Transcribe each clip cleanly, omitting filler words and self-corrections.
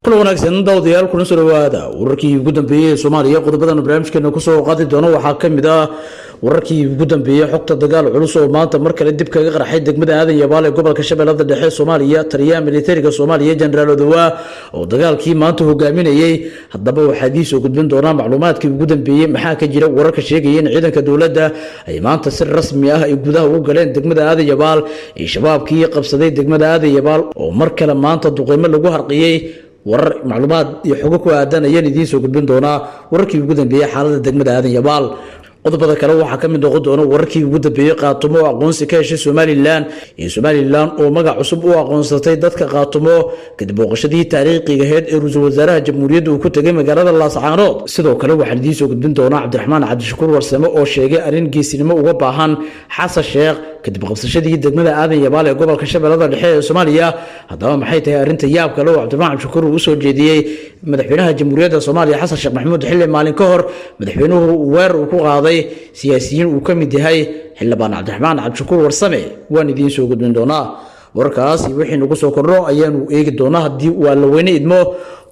Kula wanaagsan daawadayaal, kuna soo dhawaada wararkii ugu dambeeyey ee Soomaaliya. Qodobadan barnaamijkeena kusoo qaadi doono waxaa ka mid ah wararkii ugu dambeeyey xogta dagaal culus oo maanta mar kale dib kaga qarxay degmada Aadan Yabaal ee gobolka Shabeellada Dhexe, Soomaaliya. Taliyaha militariga Soomaaliya, Jenaraal Odowaa, oo dagaalkii maanta hogaaminayey, haddaba waxaa idiin soo gudbin doonaa macluumaadkii ugu dambeeyey. Maxaa ka jira wararka sheegaya in ciidanka dowladda ay maanta si rasmi ah ay gudaha ugu galeen degmada Aadan Yabaal iyo Shabaabkii qabsaday degmada Aadan Yabaal oo mar kale maanta duqeymo lagu harqiyey? Warar, macluumaad iyo xogo ku aadan ayaan idiin soo gudbin doonaa, wararkii ugu dambeeyey xaalada degmada Aadan Yabaal. Qodobada kale waxaa ka mid noqon doona wararkii ugu dambeeyey Qaatumo oo aqoonsi ka heshay Somalilan iyo Somalilan oo magac cusub u aqoonsatay dadka Qaatumo kadib booqashadii taariikhiga aheyd ee ra-iisul wasaaraha jamhuuriyadda uu ku tegay magaalada Laascaanood. Sidoo kale waxaan idiin soo gudbin doonaa Cabdiraxmaan Cabdishakuur Warsame oo sheegay arrin geesinimo uga baahan Xasan Sheekh kadib qabsashadii degmada Aadan Yabaal ee gobolka Shabeellada Dhexe ee Soomaaliya. Haddaba maxay tahay arrinta yaab kale oo Cabdiraxmaan Cabdishakuur uu usoo jeediyey madaxweynaha jamhuuriyadda Soomaaliya, Xasan Sheekh Maxamuud, xilli maalin ka hor madaxweynuhu weerar uu ku qaaday siyaasiyiin uu ka mid yahay xildhibaan Cabdiraxmaan Cabdishakuur Warsame? Waan idiin soo gudbin doonaa wararkaas iyo wixii nagu soo kordho ayaanu eegi doonaa haddii waa la weyne idmo.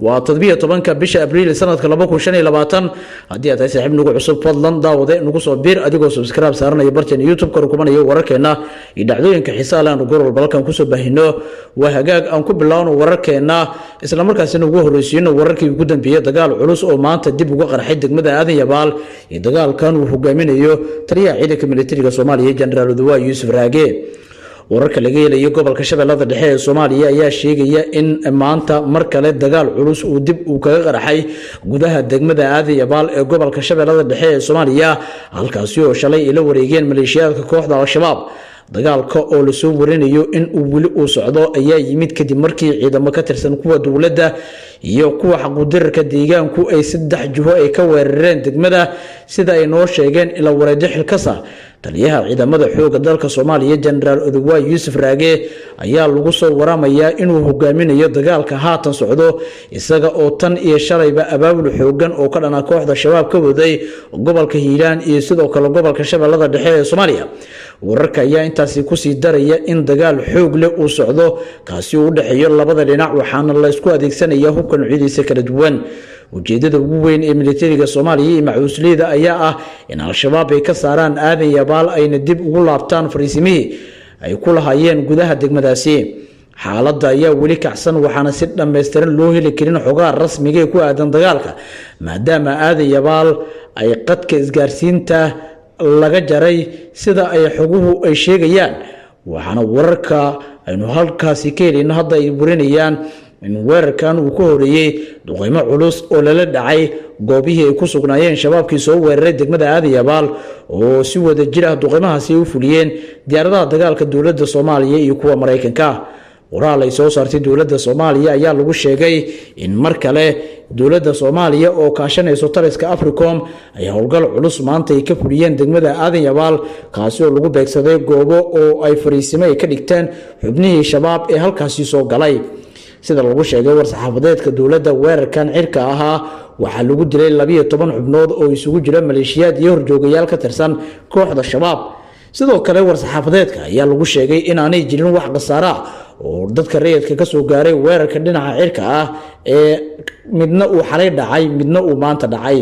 Waa 17-ka bisha Abriil sanadka 2025. Haddii aad tahay saaxiib nagu cusub, fadlan daawade nagu soo biir adigoo subscribe saaranaya barteena YouTube, ka rukumanaya wararkeena iyo dhacdooyinka xiisaha leh aanu goor walba halkan kusoo baahino. Waa hagaag, aan ku bilaawno wararkeena, islamarkaasina ugu horreysiino wararkii ugu dambeeyey dagaal culus oo maanta dib uga qarxay degmada Aadan Yabaal iyo dagaalkan uu hogaaminayo taliyaha ciidanka militariga Soomaaliya, Jenaraal Odowaa Yuusuf Raage. Wararka laga helayo gobolka Shabeellada Dhexe ee Soomaaliya ayaa sheegaya in maanta mar kale dagaal culus uu dib uu kaga qarxay gudaha degmada Aadan Yabaal ee gobolka Shabeellada Dhexe ee Soomaaliya, halkaasi oo shalay ay la wareegeen maleeshiyaadka kooxda Al-Shabaab. Dagaalka oo lasoo warinayo in uu weli uu socdo ayaa yimid kadib markii ciidamo ka tirsan kuwa dowladda iyo kuwa xaquudirarka deegaanku ay saddex jiho ay ka weerareen degmada, sida ay noo sheegeen ila wareedyo xilkasa. Taliyaha ciidamada xooga dalka Soomaaliya, Jenaraal Odowaa Yuusuf Raage, ayaa lagu soo waramayaa inuu hogaaminayo dagaalka haatan socdo, isaga oo tan iyo shalayba abaabul xoogan oo ka dhana kooxda Shabaab ka waday gobolka Hiiraan iyo sidoo kale gobolka Shabeellada Dhexe ee Soomaaliya. Wararka ayaa intaasi kusii daraya in dagaal xoog leh uu socdo, kaasi uu u dhexeeyo labada dhinac, waxaana laysku adeegsanaya hubka noocyadiisa kala duwan. Ujeedada ugu weyn ee militariga Soomaaliya iyo macuusleyda ayaa ah in Al-Shabaab ay ka saaraan Aadan Yabaal, ayna dib ugu laabtaan fariisimihii ay ku lahaayeen gudaha degmadaasi. Xaaladda ayaa weli kacsan, waxaana si dhammaystiran loo heli karin xogaha rasmiga ee ku aadan dagaalka, maadaama Aadan Yabaal ay qadka isgaarsiinta laga jaray, sida ay xoguhu ay sheegayaan. Waxaana wararka aynu halkaasi ka helayno hadda ay warinayaan in weerarkan uu ka horeeyey duqeymo culus oo lala dhacay goobihii ay ku sugnaayeen Shabaabkii soo weeraray degmada Aadan Yabaal, oo si wada jir ah duqeymahaasi ay u fuliyeen diyaaradaha dagaalka dowladda Soomaaliya iyo kuwa Maraykanka. Qoraal ay soo saartay dowladda Soomaaliya ayaa lagu sheegay in mar kale dowladda Soomaaliya oo kaashanayso taliska Africom ay howlgal culus maanta ay ka fuliyeen degmada Aadan Yabaal, kaasi oo lagu beegsaday goobo oo ay fariisimo ay ka dhigteen xubnihii Shabaab ee halkaasi soo galay. Sida lagu sheegay war-saxaafadeedka dowladda, weerarkan cirka ahaa waxaa lagu dilay 12 xubnood oo isugu jira maleeshiyaad iyo horjoogayaal ka tirsan kooxda Shabaab. Sidoo kale war-saxaafadeedka ayaa lagu sheegay inaanay jirin wax khasaare ah oo dadka rayidka kasoo gaaray weerarka dhinaca cirka ah ee midna uu xalay dhacay, midna uu maanta dhacay.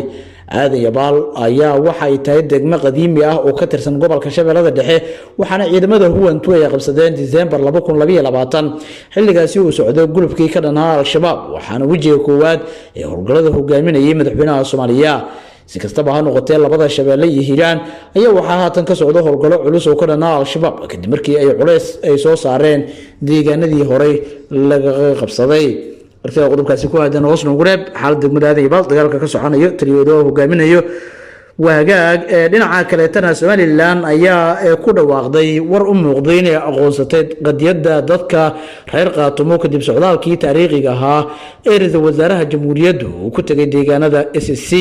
Aadan Yabaal ayaa waxay tahay degmo qadiimi ah oo ka tirsan gobolka Shabeellada Dhexe, waxaana ciidamada huwantu ay qabsadeen Disembar 2022, xilligaasi uu socday gulubkii ka dhanaa Al-Shabaab, waxaana wejiga koowaad ee howlgallada hogaaminayay madaxweynaha Soomaaliya. Si kastaba ha noqotee, labada Shabeelle iyo Hiiraan ayaa waxaa haatan ka socda howlgallo culus oo ka dhanaa Al-Shabaab, kadib markii ay culeys ay soo saareen deegaanadii horey lagaga qabsaday. Artida qodobkaasi ku aadan hoos noogu reeb. Xaalad degmada Aadan Yabaal, dagaalka ka soconayo, taliyooda hogaaminayo. Waa hagaag. Dhinaca kaleetana, Somalilan ayaa ku dhawaaqday war u muuqday inay aqoonsatay qadiyadda dadka reer Qaatumo kadib socdaalkii taariikhiga ahaa ee ra-iisul wasaaraha jamhuuriyaddu uu ku tegay deegaanada SSC.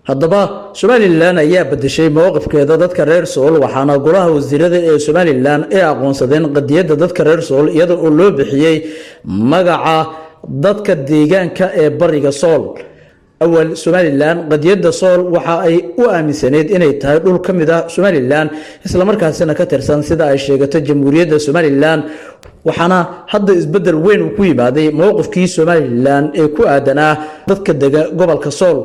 Haddaba Somalilan ayaa bedeshay mowqifkeeda dadka reer Sool, waxaana golaha wasiirada ee Somalilan ay aqoonsadeen qadiyadda dadka reer Sool, iyada oo loo bixiyey magaca dadka deegaanka ee bariga Sool. Awal Somalilan qadiyadda Sool waxa ay u aaminsaneyd inay tahay dhul ka mid ah Somalilan, islamarkaasina ka tirsan sida ay sheegato Jamhuuriyadda Somalilan. Waxaana hadda isbedel weyn uu ku yimaaday mowqifkii Somalilan ee ku aadanaa dadka dega gobolka Sool.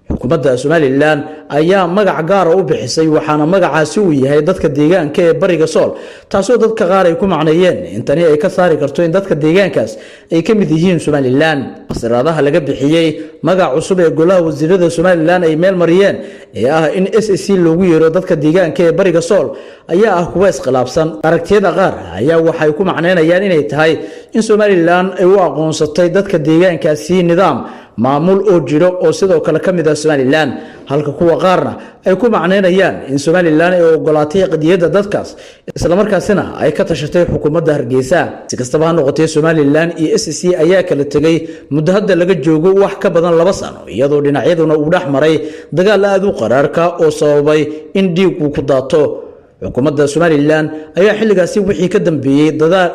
Xukuumadda Somalilan ayaa magac gaara u bixisay, waxaana magacaasi uu yahay dadka deegaanka ee bariga Sool, taasoo dadka qaar ay ku macneeyeen in tani ay ka saari karto in dadka deegaankaas ay ka mid yihiin Somalilan. Fasiraadaha laga bixiyey magac cusub ee golaha wasiirada Somalilan ay meel mariyeen ee ah in SSC loogu yeero dadka deegaanka ee bariga Sool ayaa ah kuwa iskhilaafsan. Aragtiyada qaar ayaa waxay ku macneynayaan inay tahay in Somalilan ay u aqoonsatay dadka deegaankaasi nidaam maamul oo jiro oo sidoo kale ka mid ah Somalilan, halka kuwa qaarna ay ku macneynayaan in Somalilan ay ogolaatay qadiyadda dadkaas, islamarkaasina ay ka tashatay xukuumadda Hargeysa. Si kastaba ha noqotee, Somalilan iyo SSC ayaa kala tegay muddo hadda laga joogo wax ka badan 2 sano, iyadoo dhinacyaduna uu dhex maray dagaal aada u qaraarka oo sababay in dhiig uu ku daato. Xukuumadda Somalilan ayaa xilligaasi wixii ka dambeeyey dadaal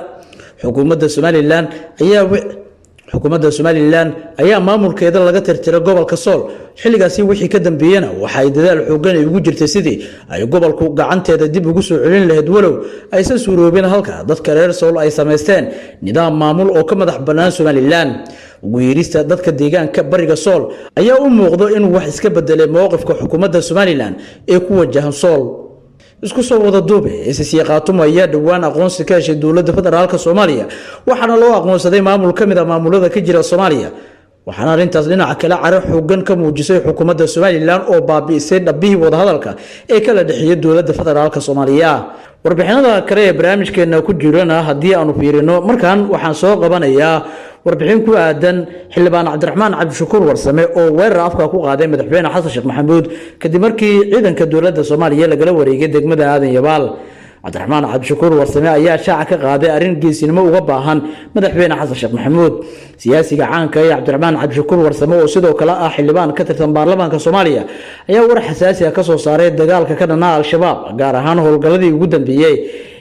Xukuumadda Somalilan ayaa maamulkeeda laga tirtiray gobolka Sool. Xilligaasi wixii ka dambeeyena waxay dadaal xoogan ay ugu jirtay sidii ay gobolku gacanteeda dib ugu soo celin lahayd, walow aysan suuroobin, halka dadka reer Sool ay samaysteen nidaam maamul oo ka madax bannaan Somalilan. Ugu yeerista dadka deegaanka bariga Sool ayaa u muuqdo inuu wax iska bedelay mowqifka xukuumadda Somalilan ee ku wajahan Sool. Isku soo wada duube, SSC Khaatumo ayaa dhowaan aqoonsi ka heshay dowladda federaalka Soomaaliya, waxaana loo aqoonsaday maamul ka mid ah maamulada ka jira Soomaaliya. Waxaana arrintaas dhinaca kale caro xoogan ka muujisay xukuumadda Somalilan oo baabi'isay dhabbihii wadahadalka ee kala dhexeeyay dowladda federaalka Soomaaliya. Warbixinada kale ee barnaamijkeena ku jirana haddii aanu fiirino, markan waxaan soo qabanayaa warbixin ku aadan xildhibaan Cabdiraxmaan Cabdishakuur Warsame oo weerar afka ku qaaday madaxweyne Xasan Sheekh Maxamuud kadib markii ciidanka dowladda Soomaaliya lagala wareegay degmada Aadan Yabaal. Cabdiraxmaan Cabdishakuur Warsame ayaa shaaca ka qaaday arrin geesinimo uga baahan madaxweyne Xasan Sheekh Maxamuud. Siyaasiga caanka ee Cabdiraxmaan Cabdishakuur Warsame, oo sidoo kale ah xildhibaan ka tirsan baarlamaanka Soomaaliya, ayaa war xasaasi ah kasoo saaray dagaalka ka dhanaa Al-Shabaab, gaar ahaan howlgalladii ugu dambeeyey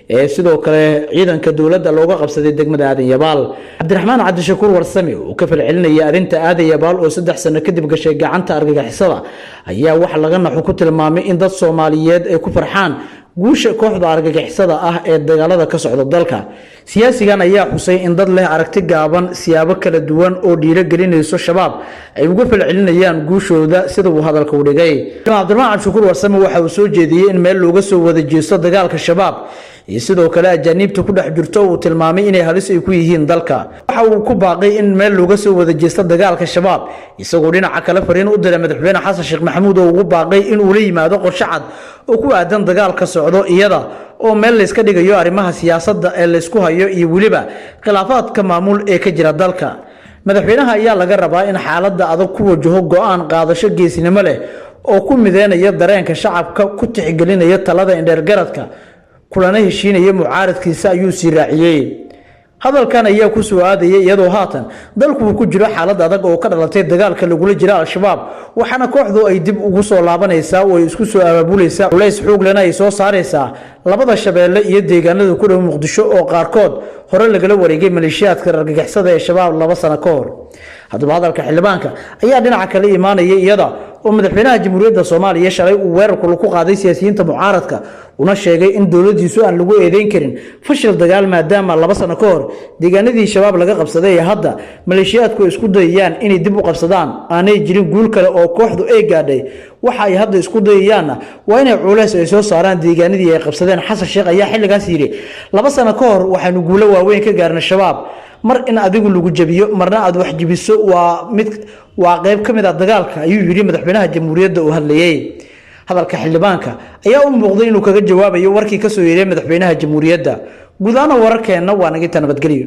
ee sidoo kale ciidanka dowladda looga qabsaday degmada Aadan Yabaal. Cabdiraxmaan Cabdishakuur Warsame uu ka falcelinaya arrinta Aadan Yabaal oo 3 sano kadib gashay gacanta argagixisada ayaa waxa laga naxo ku tilmaamay in dad Soomaaliyeed ay ku farxaan guusha kooxda argagixisada ah ee dagaalada ka socda dalka. Siyaasigan ayaa xusay in dad leh aragti gaaban siyaabo kala duwan oo dhiirogelinayso Shabaab ay uga falcelinayaan guushooda, sida uu hadalka u dhigay. Cabdiraxmaan Cabdishakuur Warsame waxa uu soo jeediyey in meel looga soo wada jeesto dagaalka Shabaab iyo sidoo kale ajaaniibta ku dhex jirto, uu tilmaamay inay halis ay ku yihiin dalka. Waxa uu ku baaqay in meel looga soo wada jeesto dagaalka Shabaab, isagoo dhinaca kale fariin u diray madaxweyne Xasan Sheekh Maxamuud oo ugu baaqay in uu la yimaado qorshe cad oo ku aadan dagaalka socdo, iyada oo meel layska dhigayo arrimaha siyaasadda ee laysku hayo iyo weliba khilaafaadka maamul ee ka jira dalka. Madaxweynaha ayaa laga rabaa in xaaladda adag ku wajaho go-aan qaadasho geesinimo leh oo ku mideynaya dareenka shacabka, ku tixgelinaya talada indheergaradka, kulana heshiinaya mucaaradkiisa, ayuu sii raaciyey. Hadalkan ayaa ku soo aadayay iyadoo haatan dalku uu ku jiro xaalad adag oo ka dhalatay dagaalka lagula jira Al-Shabaab, waxaana kooxdu ay dib ugu soo laabanaysaa oo ay isku soo abaabulaysaa, culays xoog lena ay soo saaraysaa labada shabeelle iyo deegaanada ku dhow Muqdisho oo qaarkood hore lagala wareegay maleeshiyaadka argagixisada ee Shabaab 2 sano ka hor. Haddaba, hadalka xildhibaanka ayaa dhinaca kale imaanaya iyada oo madaxweynaha Jamhuuriyadda Soomaaliya shalay uu weerarku ku qaaday siyaasiyiinta mucaaradka, una sheegay in dowladiisu aan lagu eedeyn karin fashil dagaal, maadaama 2 sano ka hor deegaanadii Shabaab laga qabsaday ee hadda maleeshiyaadku ay isku dayayaan inay dib u qabsadaan aanay jirin guul kale oo kooxdu ay gaadhay. Waxa ay hadda isku dayayaanna waa inay culeys ay soo saaraan deegaanadii ay qabsadeen. Xasan Sheekh ayaa xilligaas yidhi: "2 sano ka hor waxaanu guulo waaweyn ka gaarnay Shabaab. Mar in adigu lagu jabiyo, marna aad wax jibiso, waa mid waa qayb ka mid ah dagaalka," ayuu yidhi madaxweynaha jamhuuriyadda uu hadlayey. Hadalka xildhibaanka ayaa u muuqday inuu kaga jawaabayo warkii kasoo yeeray madaxweynaha jamhuuriyadda. Guud ahaana wararkeenna waa naginta. Nabadgelyo.